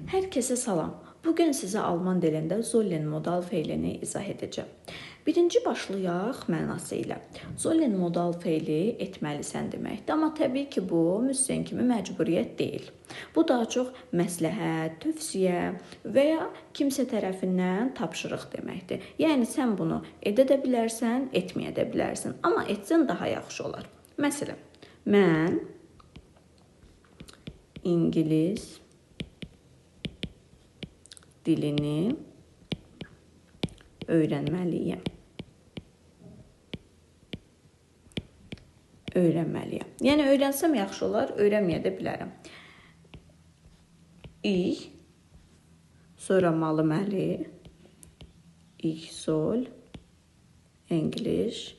Herkese salam. Bugün sizə alman dilində sollen modal feilini izah edəcəm. Birinci başlayaq mənası ilə. Sollen modal feili etməlisən deməkdir. Amma təbii ki, bu müssen kimi məcburiyyət deyil. Bu daha çox məsləhət, tövsiyə və ya kimsə tərəfindən tapşırıq deməkdir. Yəni sən bunu edə də bilərsən, etməyə də bilərsən. Amma etsən daha yaxşı olar. Məsələn, mən İngilis dilini öyrənməliyəm. Öyrənməliyəm. Yəni öyrənsəm yaxşı olar, öyrənməyə də bilərəm. Ich, sonra malı məli, ich soll English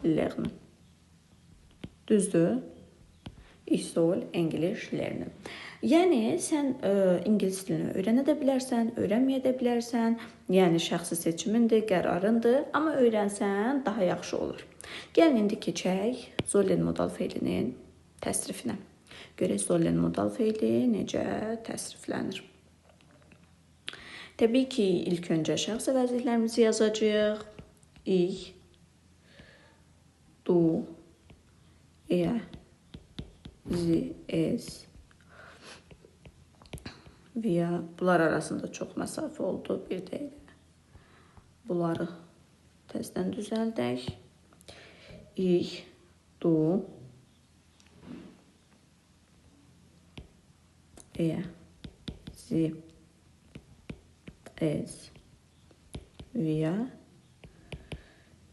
lernen. Düzdür? Ich soll English lernen. Yəni sən ingilis dilini öyrənə də bilərsən, öyrənməyə də bilərsən. Yəni şəxsi seçimindir, qərarındır, amma öyrənsən daha yaxşı olur. Gəlin indi keçək sollen modal feilinin təsrifinə. Görək sollen modal feili necə təsriflənir. Təbii ki, ilk öncə şəxs əvəzliklərimizi yazacağıq. Ich, du, er, sie, es. Wir, bunlar arasında çox məsafə oldu. Bir dəqiqə. Bunları təzdən düzəldək. Ich, du, er, sie, es, wir,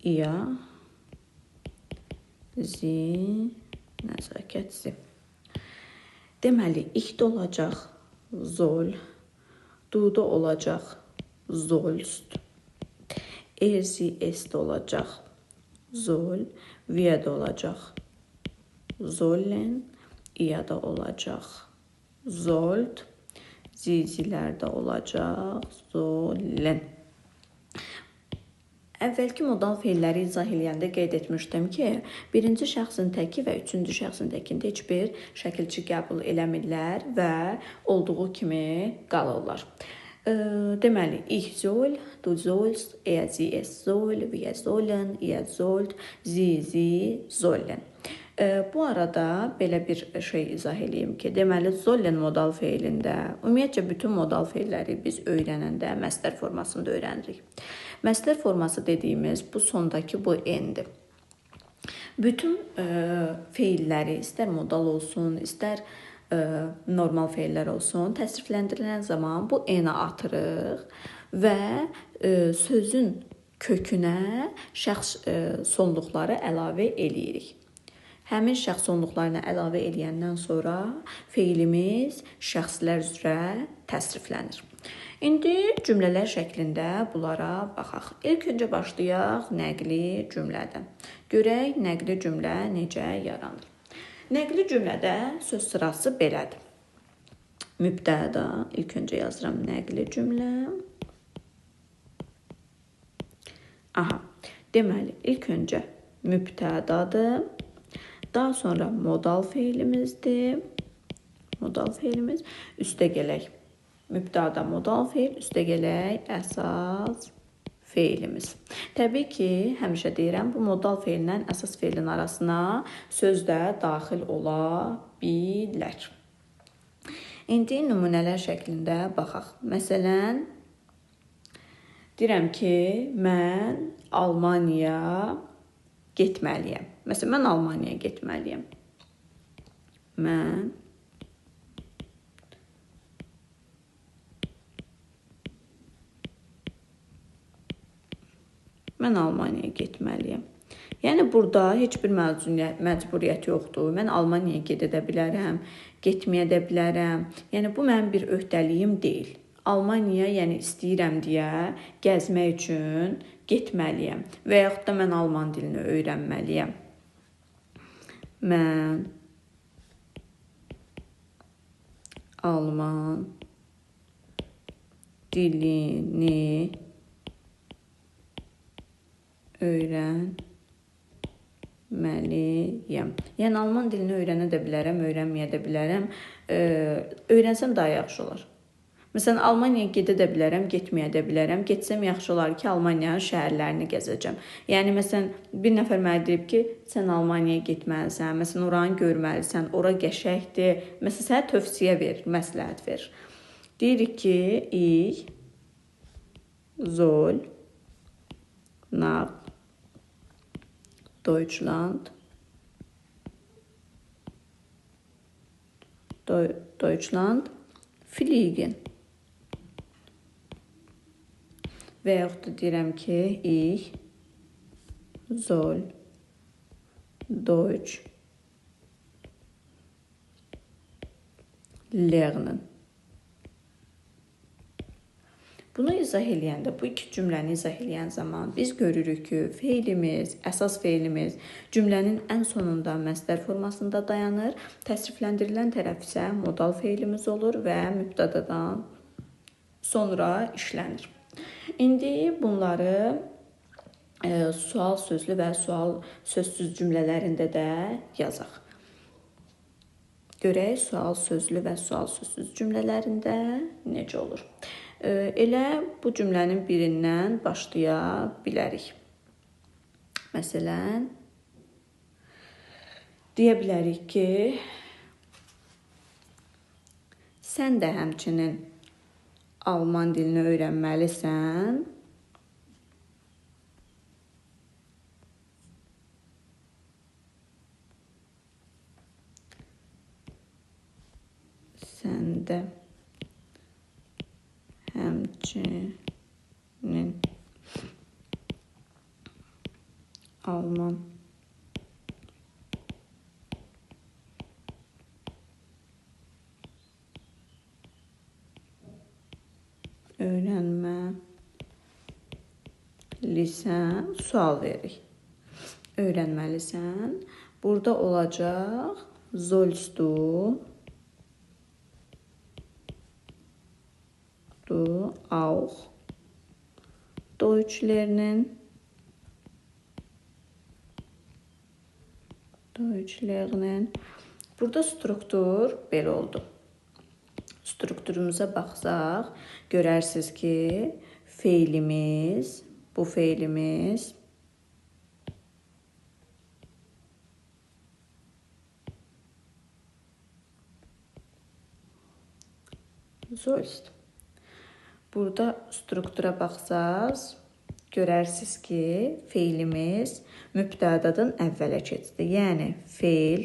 ihr, sie, nəzakət, sie. Deməli, ich də olacaq soll, du da olacaq sollst, er, sie, es də olacaq soll, wir də olacaq sollen, ihr də olacaq sollt, sie, silər də olacaq sollen. Əvvəlki modal feilləri izah eləyəndə qeyd etmişdim ki, birinci şəxsin təki və üçüncü şəxsin təkində heç bir şəkilçi qəbul eləmirlər və olduğu kimi qalırlar. Deməli, ich soll, du sollst, er, sie, es soll, wir sollen, ihr sollt, sie, sie sollen. Bu arada belə bir şey izah eləyim ki, deməli, sollen modal feilində, ümumiyyətcə bütün modal feilləri biz öyrənəndə məstər formasında öyrənirik. Məstər forması dediyimiz bu sondakı bu n-dir. Bütün feilləri, istər modal olsun, istər normal feillər olsun, təsrifləndirilən zaman bu n-ə atırıq və sözün kökünə şəxs sonluqları əlavə eləyirik. Həmin şəxs sonluqlarını əlavə eləyəndən sonra feilimiz şəxslər üzrə təsriflənir. İndi cümlələr şəklində bunlara baxaq. İlk öncə başlayaq nəqli cümlədən. Görək nəqli cümlə necə yaranır. Nəqli cümlədə söz sırası belədir. Mübtəda, ilk öncə yazıram nəqli cümlə. Aha, deməli, ilk öncə mübtədadır. Daha sonra modal feilimizdir. Modal feilimiz. Üstə gələk. Mübtəda modal feil, üstə gələk əsas feilimiz. Təbii ki, həmişə deyirəm, bu modal feillə əsas feilin arasına söz də daxil ola bilər. İndi nümunələr şəklində baxaq. Məsələn, deyirəm ki, mən Almaniyaya getməliyəm. Məsələn, mən Almaniyaya getməliyəm. Mən Almaniyaya getməliyəm. Yəni, burada heç bir məcburiyyət yoxdur. Mən Almaniyaya gedə də bilərəm, getməyə də bilərəm. Yəni, bu mənim bir öhdəliyim deyil. Almaniya, yəni istəyirəm deyə gəzmək üçün getməliyəm. Və yaxud da mən alman dilini öyrənməliyəm. Mən alman dilini öyrənməliyəm. öyrənməliyəm. Yəni, alman dilini öyrənə də bilərəm, öyrənməyə də bilərəm. Öyrənsəm daha yaxşı olar. Məsələn, Almaniyaya gedə də bilərəm, getməyə də bilərəm. Getsəm yaxşı olar ki, Almaniyanın şəhərlərini gəzəcəm. Yəni, məsələn, bir nəfər mənə deyib ki, sən Almaniyaya getməlisən, məsələn, oranı görməlisən, ora qəşəngdir. Məsələn, sənə tövsiyə verir, məsləhət verir. Deyirik ki, ich soll nach Deutschland fliegen. Və yaxud da deyirəm ki, ich soll Deutsch lernen. Bunu izah eləyəndə, bu iki cümləni izah eləyən zaman biz görürük ki, feilimiz, əsas feilimiz cümlənin ən sonunda məsdər formasında dayanır. Təsrifləndirilən tərəf isə modal feilimiz olur və mübtədadan sonra işlənir. İndi bunları sual sözlü və sual sözsüz cümlələrində də yazaq. Görək sual sözlü və sual sözsüz cümlələrində necə olur. Elə bu cümlənin birindən başlaya bilərik. Məsələn, deyə bilərik ki, sən də həmçinin alman dilini öyrənməlisən. Sən də həmçinin alman öyrənməlisən. Sual veririk. Öyrənməlisən. Burada olacaq sollst du auch Deutsch lernen. Deutsch lernen. Burada struktur belə oldu. Strukturumuza baxsaq, görərsiniz ki, feilimiz, bu feilimiz sollst. Burada struktura baxsaq, görərsiniz ki, feilimiz mübtədadan əvvələ keçdi. Yəni, feil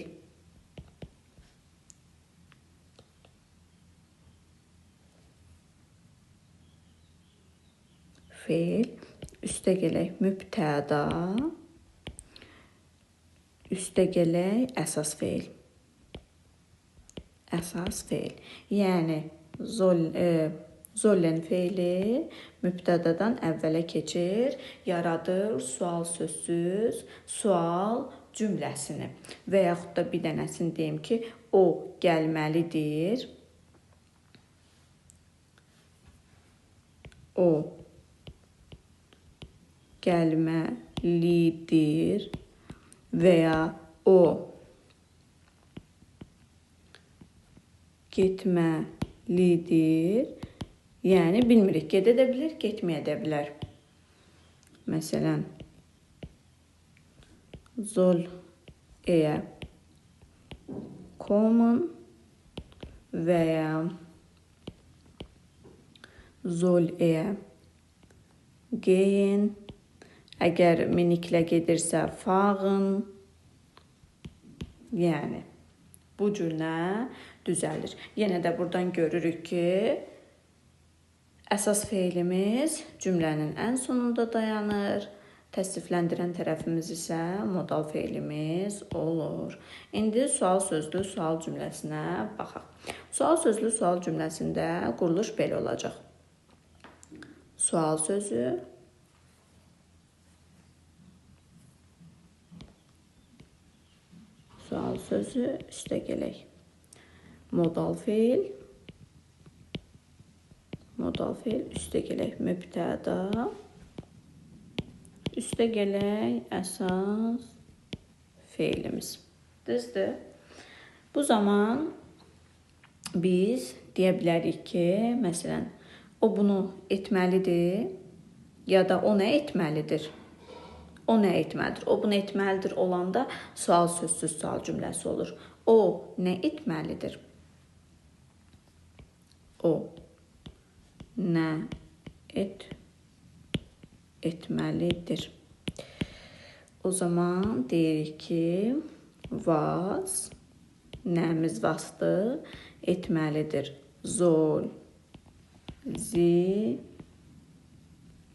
üstə gələk mübtəda, üstə gələk əsas feil. Əsas feil. Yəni, sollen feili mübtədadan əvvələ keçir, yaradır sual sözsüz, sual cümləsini. Və yaxud da bir dənəsini deyim ki, o gəlməlidir. O gəlməlidir və ya o getməlidir. Yəni, bilmirik, gedə də bilər, getməyə də bilər. Məsələn, soll er kommen və ya soll er gehen. Əgər miniklə gedirsə, fahren. Yəni, bu cür nə düzəlir. Yenə də buradan görürük ki, əsas feilimiz cümlənin ən sonunda dayanır. Təsrifləndirən tərəfimiz isə modal feilimiz olur. İndi sual sözlü sual cümləsinə baxaq. Sual sözlü sual cümləsində quruluş belə olacaq. Sual sözü, sual sözü, üstə gələk. Modal feil, modal feil, üstə gələk mübtəda, üstə gələk əsas feilimiz. Düzdür? Bu zaman biz deyə bilərik ki, məsələn, o bunu etməlidir ya da o nə etməlidir? O nə etməlidir? O bunu etməlidir olanda sual sözsüz sual cümləsi olur. O nə etməlidir? O nə etməlidir? O zaman deyirik ki, was, nəmiz wasdır, etməlidir. Soll sie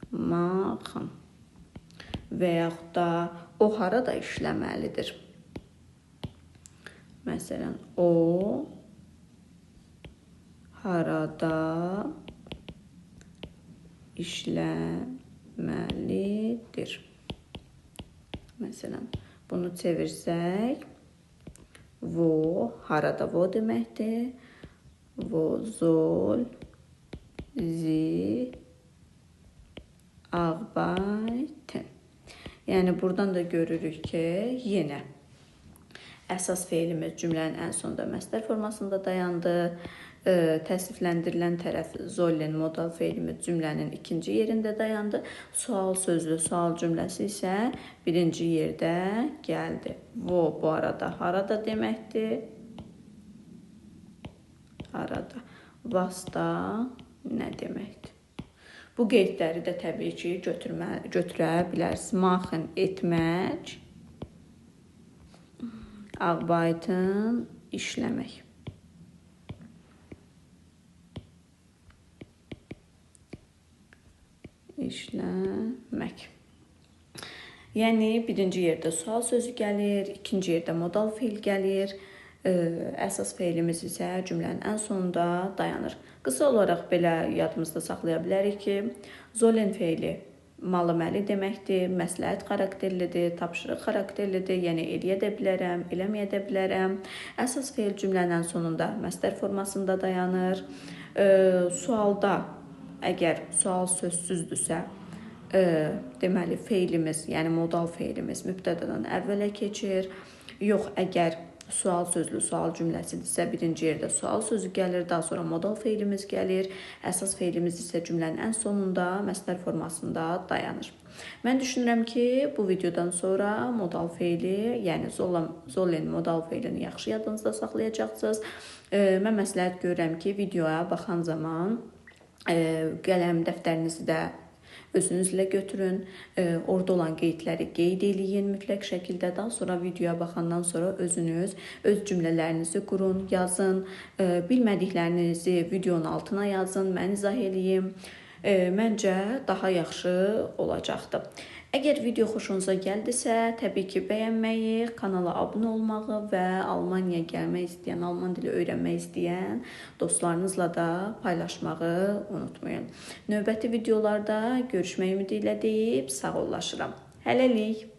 machen. Və yaxud da o harada işləməlidir? Məsələn, o harada işləməlidir? Məsələn, bunu çevirsək, wo, harada wo deməkdir. Wo soll sie arbeiten. Yəni, buradan da görürük ki, yenə əsas feilimiz cümlənin ən sonunda məsdər formasında dayandı. Təsnifləndirilən tərəf sollen modal feilimiz cümlənin ikinci yerində dayandı. Sual sözlü sual cümləsi isə birinci yerdə gəldi. Wo bu arada harada deməkdir? Harada. Was da nə deməkdir? Bu qeydləri də təbii ki, götürə bilərsiniz. Machen etmək, arbeiten işləmək. İşləmək. Yəni, birinci yerdə sual sözü gəlir, ikinci yerdə modal feil gəlir, əsas feilimiz isə cümlənin ən sonunda dayanır. Qısa olaraq belə yadımızda saxlaya bilərik ki, sollen feili malı-məli deməkdir, məsləhət xarakterlidir, tapşırıq xarakterlidir, yəni eləyə də bilərəm, eləməyə də bilərəm. Əsas feil cümlənin ən sonunda məsdər formasında dayanır. Sualda əgər sual sözsüzdürsə, deməli feilimiz, yəni modal feilimiz mübtədadan əvvələ keçir. Yox, əgər sual sözlü sual cümləsidirsə, birinci yerdə sual sözü gəlir, daha sonra modal feilimiz gəlir. Əsas feilimiz isə cümlənin ən sonunda məsdər formasında dayanır. Mən düşünürəm ki, bu videodan sonra modal feili, yəni sollen modal feilini yaxşı yadınızda saxlayacaqsınız. Mən məsləhət görürəm ki, videoya baxan zaman qələm dəftərinizi də özünüzlə götürün, orada olan qeydləri qeyd eləyin mütləq şəkildə. Daha sonra videoya baxandan sonra özünüz öz cümlələrinizi qurun, yazın, bilmədiklərinizi videonun altına yazın, mən izah eləyim. Məncə daha yaxşı olacaqdır. Əgər video xoşunuza gəldisə, təbii ki, bəyənməyi, kanala abunə olmağı və Almaniyaya gəlmək istəyən, alman dili öyrənmək istəyən dostlarınızla da paylaşmağı unutmayın. Növbəti videolarda görüşmək ümidi ilə deyib sağollaşıram. Hələlik!